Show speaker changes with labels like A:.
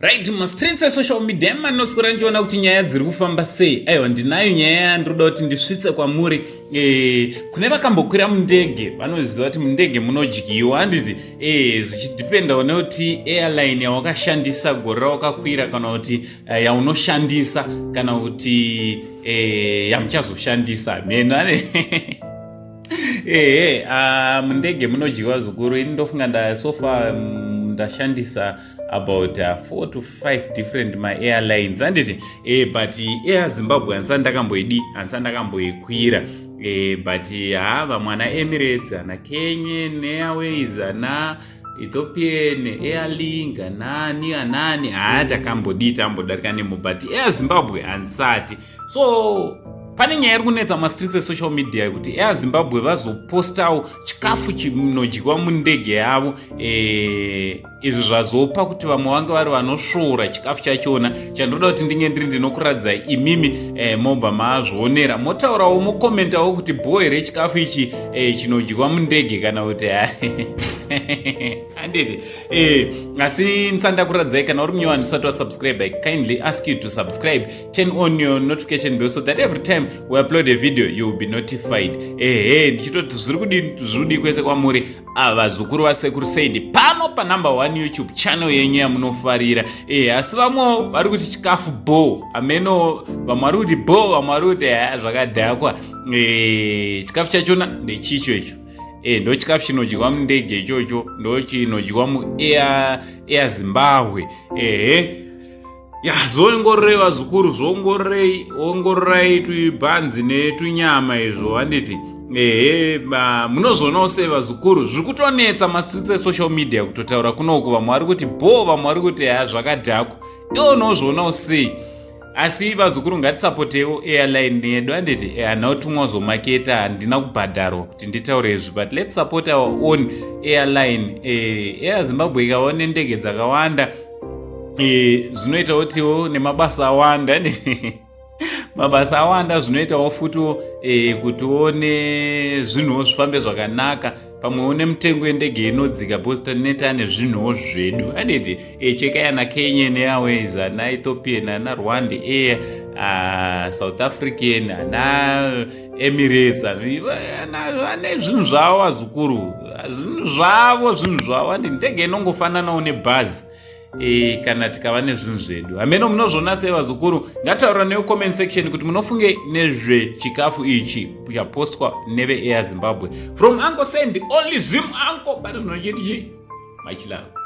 A: Right, mastreets esocial media manoswera ndichiona kuti nyaya dziri kufamba sei. Aiwa, ndinayo nyaya yandinoda kuti ndisvitse kwamuri. Kune vakambokwira mundege vanoziva kuti mundege munodyiwa, handiti? Zvichidipendawo nekuti airline yawakashandisa gore rawakakwira, kana kuti yaunoshandisa, kana kuti yamuchazoshandisa mheno ane. Ehe, mundege munodyiwa zvikuru. Ini ndofunga nda so far ndashandisa about 4 to 5 different maairlines, handiti? But Air Zimbabwe handisati ndakamboidi, handisati ndakamboikwira. But ha, vamwe ana Emirates, ana Kenyan Airways, ana Ethiopian Airlink, anani anani, haa, takambodii, tambodarika nemo, but Air Zimbabwe handisati. So pane nyaya iri kunetsa mastreets esocial media yekuti Air Zimbabwe vazopostawo chikafu chinodyiwa mundege yavo. Izvi zvazopa kuti vamwe vange vari vanosvoora chikafu chachona. Chandinoda kuti ndinge ndiri ndinokuradzai imimi, mobva mazvionera, motaurawo, mokomentawo kuti bho here chikafu ichi chinodyiwa mundege kana kuti handiti. Asi ndisati ndakuradzai, kana uri munyowani usati wasubscribe, I kindly ask you to subscribe, turn on your notification bell so that every time we upload a video you will be notified. Ehe, ndichitoti zviri kudii, zviri kudii kwese kwamuri, vazukuru vasekuru Saidi pano panumber one YouTube channel yenyu yamunofarira. Asi vamwewo vari kuti chikafu bo ameno, vamwe vari kuti bo, vamwe vari kuti ha, zvakadhakwa. Chikafu chachona ndechicho icho. Ndo chikafu chinodyiwa mundege ichocho, ndo chinodyiwa muAir Air Zimbabwe. Ehe, ya, zvoongororei vazukuru, zvoongororei, ongororai tuibhanzi netunyama izvo, handiti? Ehe, munozoonawo sei vazukuru? Zviri kutonetsa mastreets esocial media kutotaura kunoku. Vamwe vari kuti bo, vamwe vari kuti ha, zvakadhakwa. Iwo unozvionawo sei? Asi vazukuru, ngatisapotewo airline yedu, handiti? Handina kutumwa kuzomaketa, handina kubhadharwa kuti nditaure izvi, but let's support our own airline. Air Zimbabwe ikava nendege dzakawanda, zvinoita kutiwo nemabasa awanda, mabasa awanda, zvinoitawo futiwo kutiwo nezvinhuwo zvifambe zvakanaka, pamwewo nemutengo wendege inodzika because taneta nezvinhuwo zvedu, handiti? Chekai ana Kenyan Airways, ana Ethiopian, ana Rwanda Air, South African, ana Emirates, ane zvinhu zvavo vazukuru, zvinhu zvavo, zvinhu zvavo, handiti? Ndege inongofananawo nebhazi kana tikava nezvinhu zvedu. Hameno munozviona sei vazukuru? Ngataura necomment section kuti munofunge nezvechikafu ichi chapostwa neveAir Zimbabwe. From Uncle Send, only Zim uncle, but zvinochiti chi, much love.